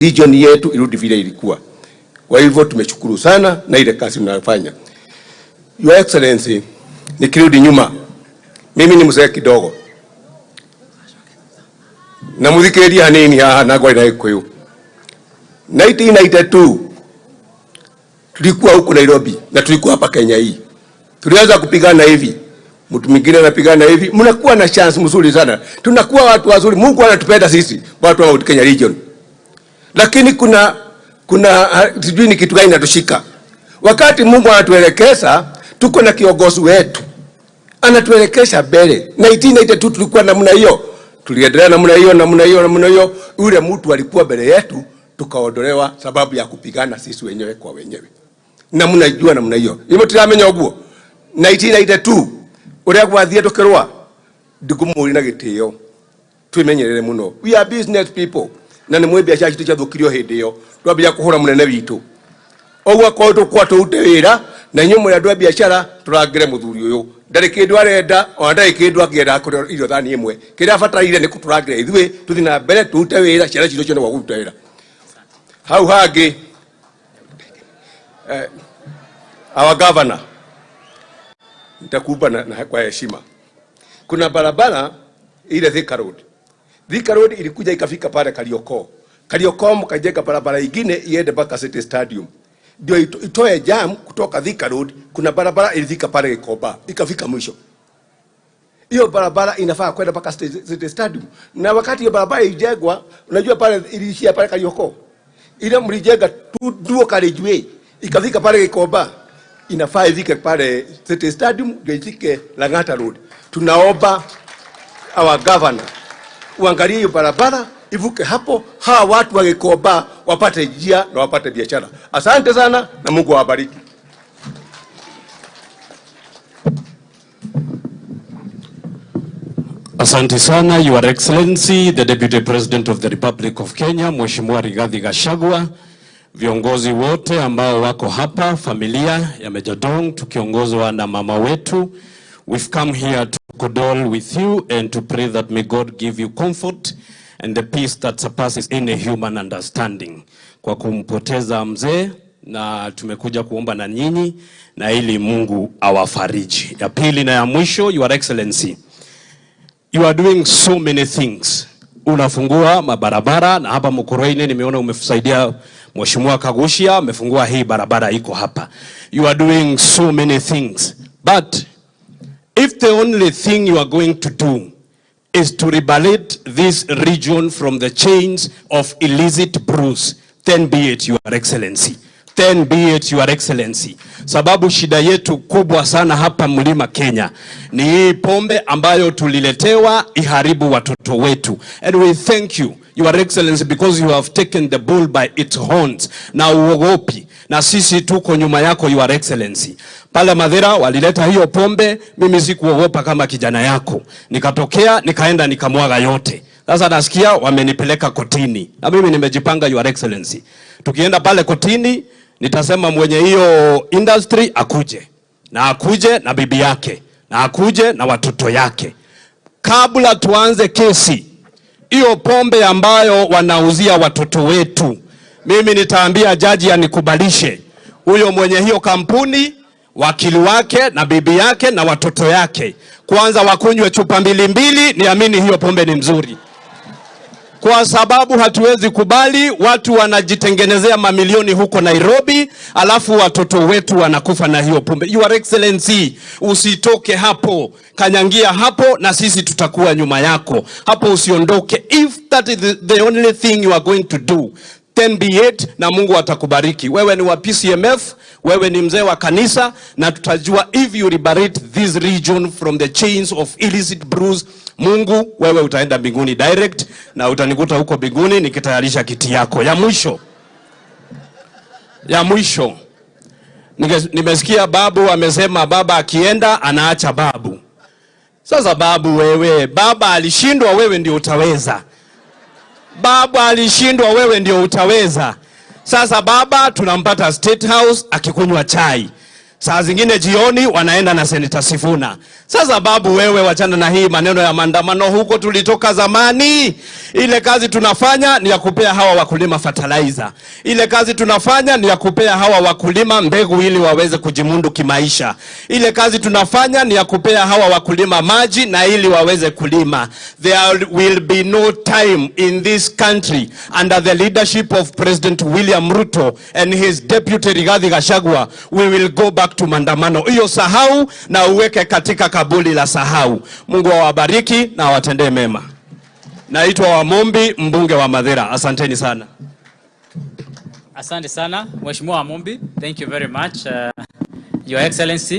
Region yetu irudi vile ilikuwa. Kwa hivyo tumeshukuru sana na ile kazi mnayofanya. Your Excellency, nikirudi nyuma, mimi ni mzee kidogo na muthikiriria hanini haha na ngwari na Gikuyu. 1992 tulikuwa huku Nairobi na tulikuwa hapa Kenya hii, tulianza kupigana hivi, mtu mwingine anapigana hivi, mnakuwa na chance mzuri sana, tunakuwa watu wazuri. Mungu anatupenda sisi watu wa Mount Kenya region, lakini kuna sijui ni kitu gani inatushika wakati Mungu anatuelekeza. Tuko na kiongozi wetu anatuelekesha mbele. 1992 tulikuwa namna hiyo, tuliendelea namna hiyo namna hiyo namna hiyo. Yule mtu alikuwa mbele yetu tukaondolewa sababu ya kupigana sisi wenyewe kwa wenyewe, na mnajua namna hiyo imo tiramenya uguo. 1992 uria gwathie tukirwa ndikumuri na gitio twimenyerere muno. We are business people na ni mwi biashara citu ciathukirio hindi iyo twambia kuhura munene witu oguo akorwo tukwa turute wira na inyuĩ mũrĩ andũ a biashara tũrangĩre mũthuri ũyũ ndarĩ kĩndũ arenda ona ndarĩ kĩndũ angĩenda kũrĩa irio thani ĩmwe. Kĩrĩa abataire nĩ kũtũrangĩra ithuĩ tũthiĩ na mbere tũrute wĩra, ciana citũ cione gwa kũruta wĩra. Hau hangĩ, our governor, nitakupa na kwa heshima, kuna barabara ile Thika Road. Thika Road ilikuja ikafika pale Kariokor. Kariokor mkajenga barabara ingine iende mpaka City Stadium, ndio itoe jam kutoka Thika Road. Kuna barabara ilifika pale Gikomba ikafika mwisho. Hiyo barabara inafaa kwenda mpaka City Stadium, na wakati hiyo barabara ilijengwa, unajua pale iliishia pale Kariokor, ile mlijenga tu duo carriageway ikafika pale Gikomba, inafaa ifike pale City Stadium ndio ifike Lang'ata Road. Tunaomba our governor uangalie hiyo barabara ivuke hapo, hawa watu wa Gikomba wapate njia na wapate biashara. Asante sana na Mungu awabariki. Asante sana, Your Excellency, the Deputy President of the Republic of Kenya, Mheshimiwa Rigathi Gachagua, viongozi wote ambao wako hapa, familia ya Mejjadonk tukiongozwa na mama wetu. We've come here to condole with you and to pray that may God give you comfort and the peace that surpasses any human understanding. Kwa kumpoteza mzee, na tumekuja kuomba na nyinyi na ili Mungu awafariji. Ya pili na ya mwisho, Your Excellency, you are doing so many things. Unafungua mabarabara na hapa Mukurweini nimeona umesaidia Mheshimiwa Kaguchia amefungua hii barabara iko hapa. You are doing so many things. But if the only thing you are going to do is to liberate this region from the chains of illicit brews, then be it, Your Excellency. Then be it, Your Excellency. Sababu shida yetu kubwa sana hapa Mlima Kenya ni hii pombe ambayo tuliletewa iharibu watoto wetu. And we thank you, Your Excellency, because you have taken the bull by its horns. Na uogopi, na sisi tuko nyuma yako, Your Excellency. Pale Mathira walileta hiyo pombe, mimi sikuogopa kama kijana yako. Nikatokea, nikaenda nikamwaga yote. Sasa nasikia wamenipeleka kotini. Na mimi nimejipanga, Your Excellency. Tukienda pale kotini, nitasema mwenye hiyo industry akuje. Na akuje na bibi yake. Na akuje na watoto yake. Kabla tuanze kesi, hiyo pombe ambayo wanauzia watoto wetu, mimi nitaambia jaji anikubalishe huyo mwenye hiyo kampuni, wakili wake na bibi yake na watoto yake, kwanza wakunywe chupa mbili mbili, niamini hiyo pombe ni mzuri. Kwa sababu hatuwezi kubali watu wanajitengenezea mamilioni huko Nairobi, alafu watoto wetu wanakufa na hiyo pombe. Your Excellency, usitoke hapo, kanyangia hapo na sisi tutakuwa nyuma yako hapo, usiondoke. If that is the only thing you are going to do, then be it, na Mungu atakubariki. Wewe ni wa PCMF, wewe ni mzee wa kanisa, na tutajua if you liberate this region from the chains of illicit brews, Mungu wewe utaenda mbinguni direct, na utanikuta huko mbinguni nikitayarisha kiti yako. Ya mwisho, ya mwisho, nimesikia babu amesema baba akienda anaacha babu. Sasa babu wewe, baba alishindwa, wewe ndio utaweza. Baba alishindwa, wewe ndio utaweza. Sasa baba tunampata State House akikunywa chai. Saa zingine jioni wanaenda na Senator Sifuna. Sasa babu, wewe wachana na hii maneno ya maandamano, huko tulitoka zamani. Ile kazi tunafanya ni ya kupea hawa wakulima fertilizer. Ile kazi tunafanya ni ya kupea hawa wakulima mbegu ili waweze kujimudu kimaisha. Ile kazi tunafanya ni ya kupea hawa wakulima maji na ili waweze kulima. There will be no time in this country under the leadership of President William Ruto and his deputy Rigathi Gachagua, we will go back to maandamano. Hiyo sahau na uweke katika kaburi la sahau. Mungu awabariki na awatendee mema. Naitwa Wamumbi, mbunge wa Mathira. Asanteni sana. Asante sana, Mheshimiwa Wamumbi. Thank you very much. Your Excellency.